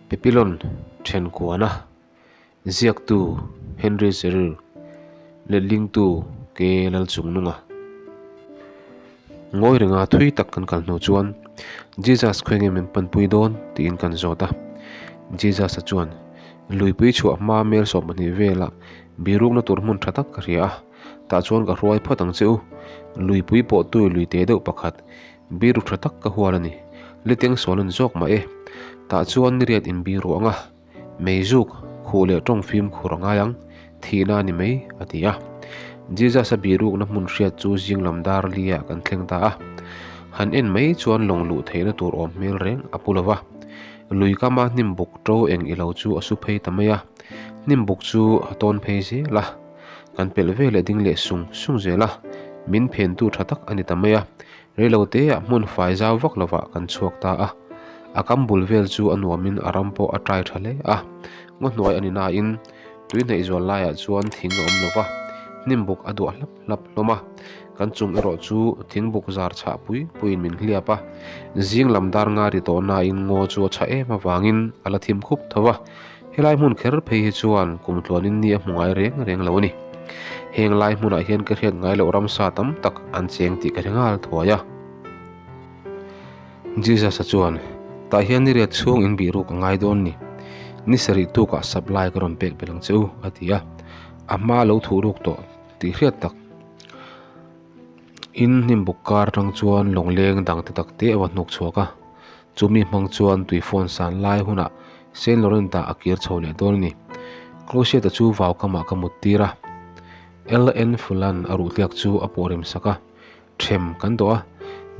Pepilon Thenkuana, Ziaktu Henry Zeril, Letlingtu K Lalchungnunga. Ngawi renga thui tak kan kal hnu chuan Jesus khawi nge min panpui dawn tiin kan zawt a. Jesus-a chuan Luipui chhuah hma mel 12 velah birukna tur hmun tha tak ka hria a, tah chuan ka hruai phawt ang che u. Luipui pawh tui lui te deuh pakhat Biru tha tak ka hual a ni. Liteng sawn an zawk mah e. Tah chuan niriat in biru ang a, meizuk, khuh leh tawng fimkhur a ngai ang, thihna a ni mai, a ti a. Jesus-a birukna hmun hriat chu zing lam dar li-ah kan thleng ta a. Han en mai chuan lawng luh theihna tur awm hmel reng a pu lo va. Lui kama hnim buk to eng ilo chu a su phei ta mai a. Hnim buk chu a tawn phei zel a. Kan pelh ve leh ding leh sung sung zel a. Min phentu tha tak a ni ta mai a. Reilote ah hmun fai zau vak lovah kan chhuak ta a, a kam bul vel chu a nuamin a ram pawh a tai tha hle a, ngaw hnuai a ni nain tui hnaih zual laiah chuan thing a awm lova, hnim buk a duah hlap hlap hlawm a, kan chung erawh chu thing buk zar chhah pui puiin min hliap a, zing lam dar nga ri tawh nain ngaw chu a chhah em avangin a la thim khup tho a. Helai hmun kher phei hi chuan kum tluanin ni a hmu ngai reng reng lo a ni. Heng lai hmunah hian ka hriat ngai loh ramsa tam tak an cheng tih ka hre nghal thuai a. Jesus-a chuan, Tah hian ni riat chhung in bih ruk a ngai dawn ni. Ni sarih tukah supply ka rawn pek belh ang che u, a ti a. A hma lo thuh ruk tawh tih hriat tak in hnim buk kar atang chuan lawngleng dang te tak te a va hnuk chhuak a. Chumi hmang chuan tui phone san lai hunah Saint Laurent-ah a kir chho leh dawn a ni. Closet-a chu vau kamah ka mut tir a. LN Fulan a ruhliak chu a pawh rem sak a. Them kan dawh a.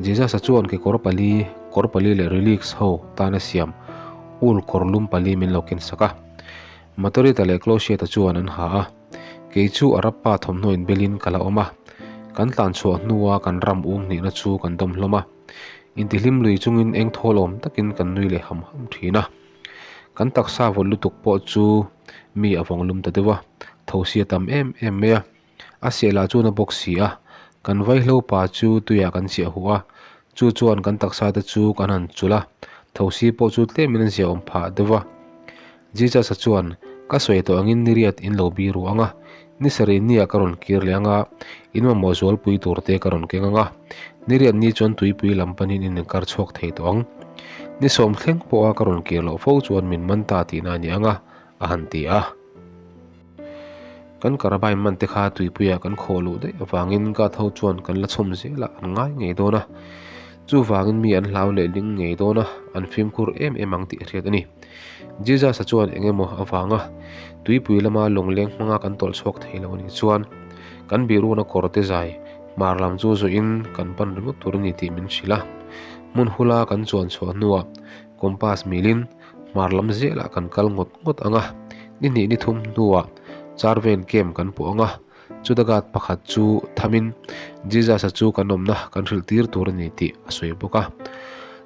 Jesus-a chuan kekawr pali, kawr pali leh relics ho tana siam ul kawr lum pali min lo ken sak a. Matorita leh Closet-a chuan an ha a. Kei chu Arab pa thawmhnaw inbelin ka la awm a. Kan tlan chhuah hnua kan ram um hnihna chu kan dawm hlawm a. Intihlim lui chungin eng thawl awm takin kan nui leh ham ham thin a. Kan taksa vawt lutuk pawh chu mi a vawng lum ta deuh a, thosi a tam em em mai a. A seh lah chuan a bawk si a, kan vaihlo pa chu tuiah kan chiah huh a, chu chuan kan taksa te chu kan han chulh a, thosi pawh chu tlemin an ziahawm phah deuh a. Jesus-a chuan, Ka sawi tawh angin ni riat in lo bi ru ang a, ni sarih nia ka rawn kir leh ang a, in mamawh zualpui tur te ka rawn keng ang a, ni riat ni chuan tuipui lam panin in inkar chhuak thei tawh ang. Ni sawm thleng pawha ka rawn kir loh fo chuan min man ta tihna a ni ang a, a han ti a. Kan carbine man te kha tuipuiah kan khawh luh daih avangin guard ho chuan kan la chhawm zelah an ngai ngei dawn a, chuvangin mi an hlau leh ling ngei dawn a, an fimkhur em em ang tih a hriat a ni. Jesus-a chuan eng emaw avanga tuipui lama lawngleng hmanga kan tawlh chhuak thei lo anih chuan kan biruna kawr te zai hmar lam chu zawhin kan pan ringawt tur a ni tih min hrilh a. Hmun hula kan chuan chhuah hnuah compass milin hmar lam zelah kan kal ngawt ngawt ang a, ni hnih ni thum hnuah Charven camp kan pawh ang a, chuta guard pakhat chu thamin Jesus-a chu kan awmna kan hrilh tir tur a ni tih a sawi bawk a.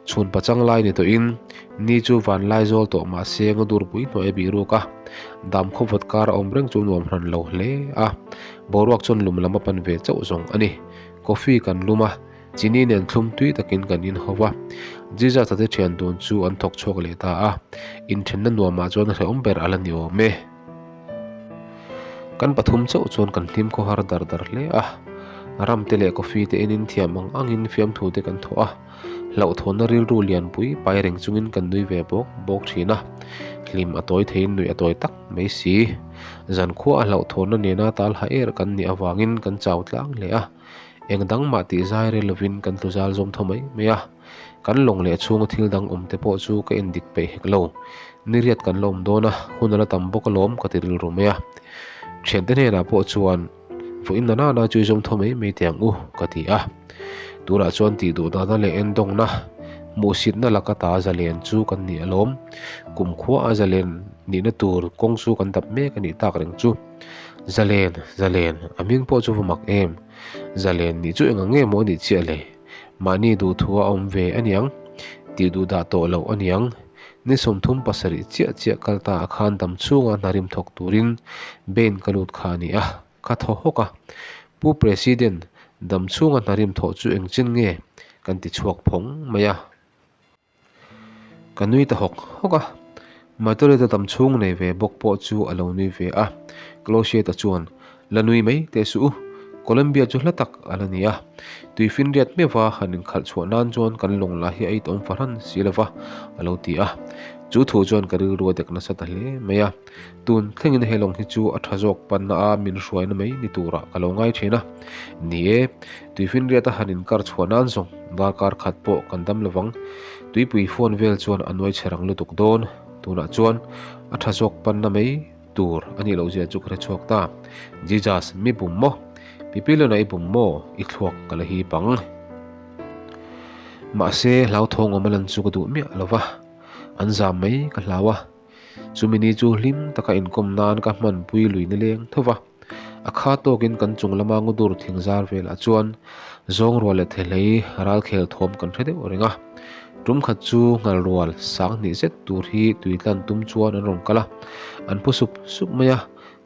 Chhun pachang lai ni tawhin ni chu van lai zawl tawh mah se ngaw durpui hnuai a bih ruk a, dam khaw vawt kar a awm reng chu nuam hran lo hle a, boruak chuan lum lam a pan ve chauh zawng a ni. Coffee kan lum a, chini nen thlum tui takin kan inho va, Jesus-a te thian dun chu an thawk chhuak leh ta a, inthenna nuamah chuan hrehawm ber a la ni awm e. Kan pathum chauh chuan kan hlim khaw har dar dar hle a, ram te leh coffee te enin thiam ang angin fiamthu te kan thawh a, hlauhthawnna rilru lianpui pai reng chungin kan nui ve bawk bawk thin a, hlim a tawi theiin nuih a tawi tak mai si. Zankhua a hlauhthawnna nena tal ha er kan nih avangin kan chau tlang hle a, eng dang mah tih zai rel lovin kan tlu zal zawm tho mai mai a. Kan lawng leh chhunga thil dang awm te pawh chu ka en dik peih hek lo. Ni riat kan la awm dawn a, hun a la tam bawk alawm ka ti rilru mai a. Thiante hnenah pawh chuan vawiin na nana chu i zawm tho mai mai teh ang u ka ti a. Tunah chuan tih duh dana leh endawngna, hmuhsitna laka ta zalen chu kan ni alawm. Kumkhua a zalen nihna tur kawng chu kan dap mek a nih tak reng chu. Zalen, zalen, a hming pawh chu va mak em. Zalen nih chu engang nge maw a nih chiah le? Mahni duhthu a awm ve a niang, tih duh dah tawh loh a niang. Ni 37 chiah chiah kal ta a khan dam chhunga hna rim thawk turin Bain ka lut kha a ni a, ka thaw hawk a. Pu President, dam chhunga hna rim thawh chu engchin nge? Kan ti chhuak phawng mai a. Ka nui ta hawk hawk a. Maturita tam chhung nei ve bawk pawh chu a lo nui ve a. Closieta chuan, La nui mai teh suh u, Columbia chu hla tak a la ni a. Tuifinriat meuha han inkhalh chhuah nan chuan kan lawng lah hi a itawm fahran si lo va, a lo ti a. Chu thu chuan ka rilru a dek nasa ta hle mai a. Tun thlengin he lawng hi chu a tha zawk panna a min hruaina mai ni turah ka lo ngai thin a. Ni e, tuifinriata han inkar chhuah nan zawng darkar khat pawh kan dam lovang. Tuipui phone vel chuan a nuai chhe rang lutuk dawn. Tunah chuan a tha zawk panna mai tur a nih loh zia chu ka hre chhuak ta. Jesus, mi bum maw? Pipilona i bum maw? I thluak ka la hip ang. Mahse, hlauthawng awm a lan chu ka duh miah lo va, an zam mai ka hlau a. Chumi ni chu hlim taka inkawm nan ka hmanpui lui ni leng tho va. A kha tawkin kan chung lama ngudur thing zar velah chuan zawng rual leh thehlei ralkhel thawm kan hre deuh reng a. Tum khat chu nghal rual sang hnih zet tur hi tui tlan tum chuan an rawn kal a, an phu sup sup mai a,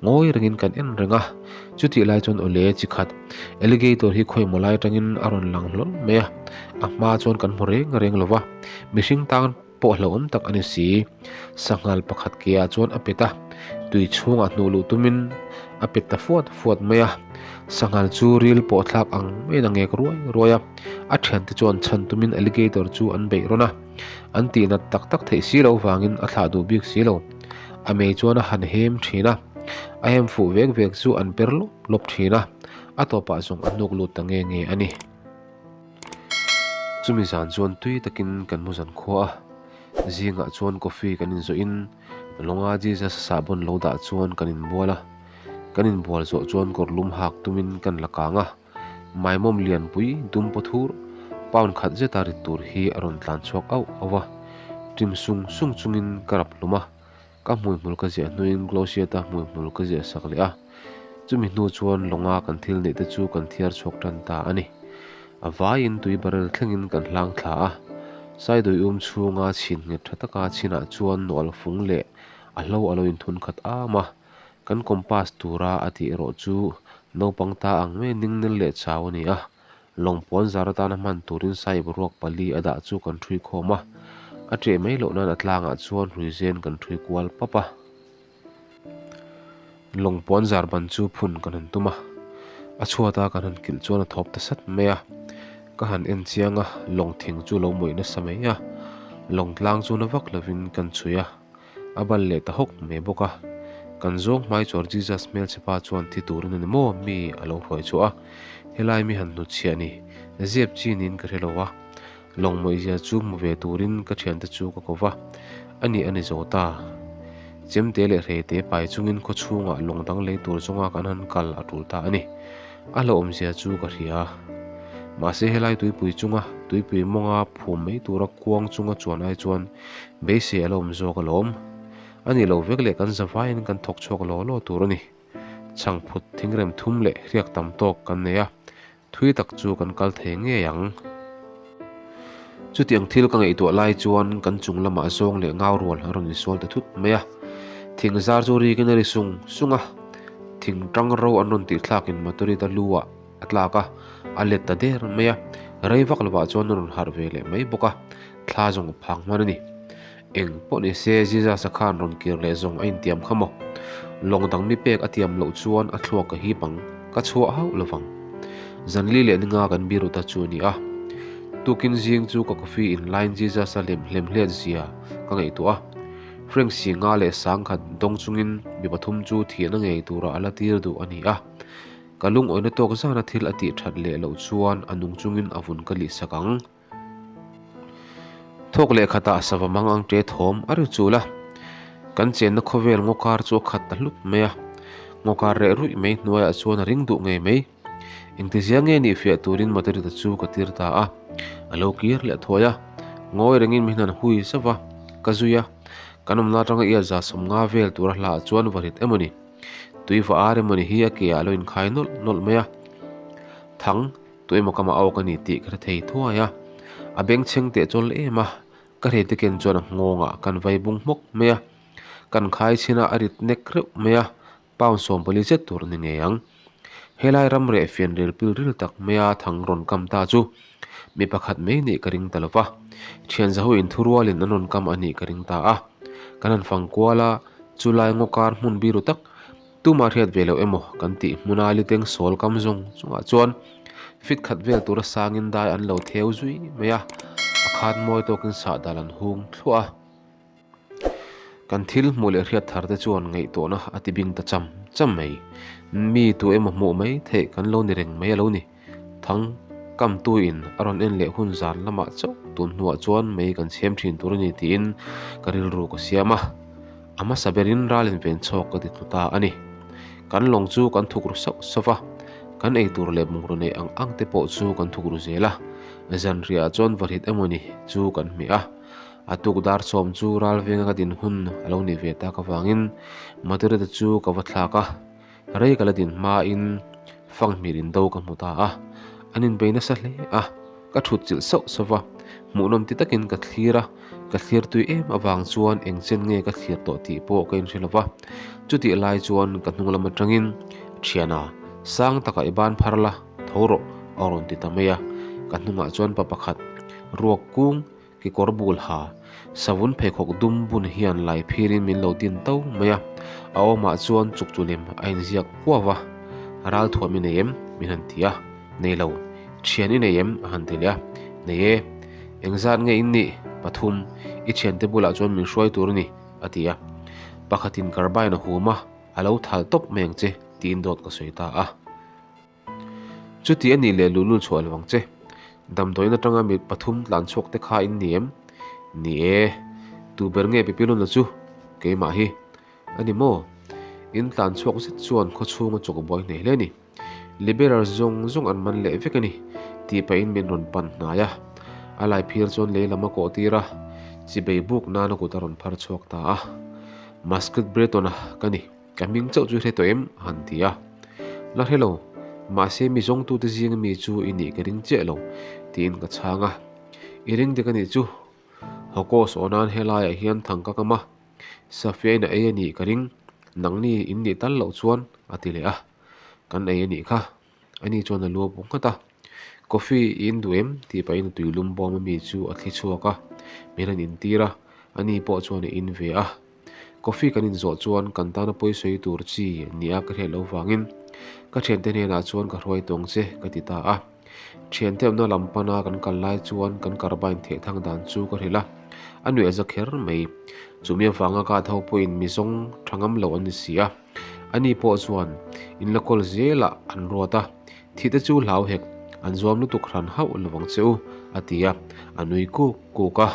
ngawi rengin kan en reng a. Chutih lai chuan awle chi khat alligator hi khawimaw lai atangin a rawn lang hlawl mai a, a hma chuan kan hmu reng reng lo va, mihring tan pawh hlauhawm tak a ni si. Sanghal pakhat ke ah chuan a pet a, tui chhungah hnuh luh tumin a pet ta fuat fuat mai a. Sanghal chu ril pawh thlak ang maiin a ngek ruai ruai a, a thiante chuan chhan tumin alligator chu an beih rawn a. An tihnat tak tak theih si loh vangin a thlah duh bik si lo. A mei chuan a han hem thin a, a hem fuh vek vek chu an per lawp lawp thin a, a tawpah zawng a hnuk lut ta nge nge a ni. Chumi zan chuan tui takin kan hmu zan khua a, zingah chuan coffee kan inzawhin lawnga Jesus sahbawn lo dah chuan kan inbual a, kan inbual zawh chuan kawr lum hak tumin kan la kang a, maimawm lianpui dum paw thur pound khat zeta rit tur hi a rawn tlan chhuak auh auh a, ṭim sung sung chungin ka rap hlum a. Ka hmuihmul ka ziah hnuin Glosiata hmuihmul ka ziah sak leh a, chumi hnu chuan lawnga kan thil neih te chu kan thiar chhuak tan ta a ni. A vaiin tui barrel thlengin kan hlang thla a, Saidawi um chhunga chhin nghet tha taka chhinah chuan nual fung leh a hlo a lo inthun khat am a, kan compass tura a tih erawh chu naupang ta ang mai ningnel leh chau a ni a, Lawng puan zar atana hman turin sahib ruak pali a dah chu kan ṭhui khawm a, a ṭeh mai loh nan a tlangah chuan hrui zen kan ṭhui kual pap a. Lawng puan zar ban chu phun kan han tum a, a chhuata kan han kilh chuan a thawp ta sat mai a. Ka han en chiang a, lawng thing chu lo mawih nasa mai a, lawng tlang chu na vak lovin kan chhui a. A bal leh ta hawk mai bawk a. Kan zawng hmai chuar Jesus hmelchhe pa chuan thi turin a ni maw mi a lo hruai chhuah a. Helai mi han hnutchhiah ni. Zep chi niin ka hre lo a. Lawng mawihzia chu hmu ve turin ka thiante chu ka ko va. A nih a ni zo ta. Chemte leh hreite pai chungin khaw chhungah lawng dang lei tur zawnga kan han kal a tul ta a ni. A hlauhawmzia chu ka hria. Mahse helai tuipui chunga tuipui mawnga phum mai tura kuang chunga chuan ai chuan Beisei a la awm zawk alawm. A nih loh vek leh kan zavaiin kan thawk chhuak law law tur a ni. Chhangphut thingrem thum leh hriak tam tawk kan nei a, thui tak chu kan kal thei ngei ang. Chutiang thil ka ngaihtuah lai chuan kan chung lamah zawng leh ngau rual a rawn insual ta thut mai a. Thing zar chu rikin a ri sung sung a, thing tang ro an rawn tihthlakin Maturita lu ah a tlak a, a let ta der mai a. Rei vak lovah chuan a rawn harh ve leh mai bawk a. Thla zawng a phang hman a ni. Eng pawh ni se Jesus-a khan rawn kir leh zawng a intiam kha maw? Lawng dang mi pek a tiam loh chuan a thluak ka hip ang, ka chhuah hauh lo vang. Zanli leh ninga kan biru ta chu a ni a. Tukin zing chu ka coffee in laiin Jesus-a lem hlem hlet zia ka ngaihtuah a. Frank Singa leh Sangkhat dawng chungin mi pathum chu thihna ngei tura a la tir duh a ni a. Ka lungawina tawk zana thil a tih that leh loh chuan a nung chungin a vun ka lih sak ang. Thawk leh khatah sava mang ang ṭe thawm a ri chul a, kan chenna khawvel ngaw kar chu a khat ta hlut mai a, ngaw kar reh ruih mai hnuaiah chuan a ring duh ngei mai. Engtizia nge nih fiah turin Materita chu ka tir ta a, a lo kir leh thuai a, ngawi rengin min han hui zauh a, ka zui a, kan awmna atanga iatza sawmnga vel tura hlaah chuan va rit emaw ni, tui va ar emaw ni hi a ke ah a lo inkhai nawlh nawlh mai a, thang. Tu emaw ka mah awk a ni tih ka hre thei thuai a, a bengchheng teh chawl em a, ka hrete ken chuan a nghawngah kan vai bung hmawk mai a, kan khai chhin a, a rit nek reuh mai a, pound 40 zet tur a ni ngei ang. Helai ram reh fian rel pil ril tak mai a thang rawn kam ta chu mi pakhat mai nih ka ring ta lo va, thian zaho in thurualin an rawn kam a nih ka ring ta a. Kan han fang kual a, chulai ngaw kar hmun biru tak tumah hriat ve loh emaw kan tih hmuna liteng sawl kam zawng chungah chuan fit khat vel tura sangin dai an lo theu zui mai a, a khat mawi tawkin sahdal an hung thluah a. Kan thil hmuh leh hriat thar te chuan ngaihtuahna a ti bing ta cham cham mai. Mi tu emaw hmuh mai theih kan lo ni reng mai a lo ni. Thang kamtuin a rawn en leh hun zan lamah chauh tun hnuah chuan mei kan chhem thin tur a ni tiin ka rilru ka siam a. A hmasa berin ral inven chhawk ka ti tlu ta a ni. Kan lawng chu kan thuk ru sauh sauh va, kan eitur leh bungraw neih ang ang te pawh chu kan thuk ru zel a. Zanriah chuan vahrit emawni chu kan hmeh a. A tuk dar sawm chu ral venga ka din hun a lo nih ve tak avangin Madureta chu ka va thlak a, rei ka la din hmain fanghmir in do ka hmu ta a, an inbei nasa hle a, ka thut chilh sauh sauh va, hmuhnawm ti takin ka thlir a, ka thlir tui em avang chuan eng chen nge ka thlir tawh tih pawh ka inhre lo va, chutih lai chuan ka hnung lam atangin Thiana, sang takah i ban phar la, tho rawh a rawn ti ta mai a, ka hnungah chuan pa pakhat ruak kung Kekawr bul ha, savun pheikhawk dum bun hian lai phirin min lo tin to mai a, a awmah chuan chuk chu lem a inziak kuau a, Ral thuam i nei em? min han ti a, Nei lo, thian i nei em? a han ti leh a, Nei e, engzat nge in nih? Pathum, i thiante bulah chuan min hruai tur a ni, a ti a, Pakhatin carbine a hum a, a lo thal tawp mai ang che, tiin dawt ka sawi ta a. Chuti a nih leh luhlul chhuah lo ang che. Damdawiin atanga mi pathum tlan chhuak te kha in ni em? Ni e. Tu ber nge Pipiluna chu? Keimah hi. A ni maw? In tlan chhuak zet chuan khaw chhunga chawk buai hneh hle a ni. Liberals zawng zawng an man leh vek a ni, tih pahin min rawn pan hnai a. A lai phir chuan lei lam a kawh tir a, chibei buk nana kut a rawn phar chhuak ta a. Musket Breton-a ka ni. Ka hming chauh chu hre tawh em? a han ti a. La hre lo, mahse mi zawngtute zinga mi chu i nih ka ring chiah lo, tiin ka chhang a. I ring dik a nih chu. Hawkaw saw nan helaiah hian thang ka kam a, Safia in a ei a nih ka ring, nangni in nih tal loh chuan, a ti leh a. Kan ei a nih kha. Ani chuan a lu a bu nghat a. Coffee i in duh em? tih pahin a tuilum bawm ami chu a thli chhuak a, min han intir a, ani pawh chuan a in ve a. Coffee kan inzawh chuan kan tana pawi sawi tur chi nia ka hriat loh vangin ka thiante hnenah chuan ka hruai tawng che ka ti ta a. Thiante awmna lam pana kan kal lai chuan kan carbine theh thang dan chu ka hrilh a, a nuih a za kher mai. Chumi avanga guard ho pawhin mi zawng tha ngam lo an ni si a. Ani pawh chuan in la kawl zelah an ruat a, thih te chu hlau hek, an zuam lutuk hran hauh lovang che u, a ti a, a nui kuk kuk a.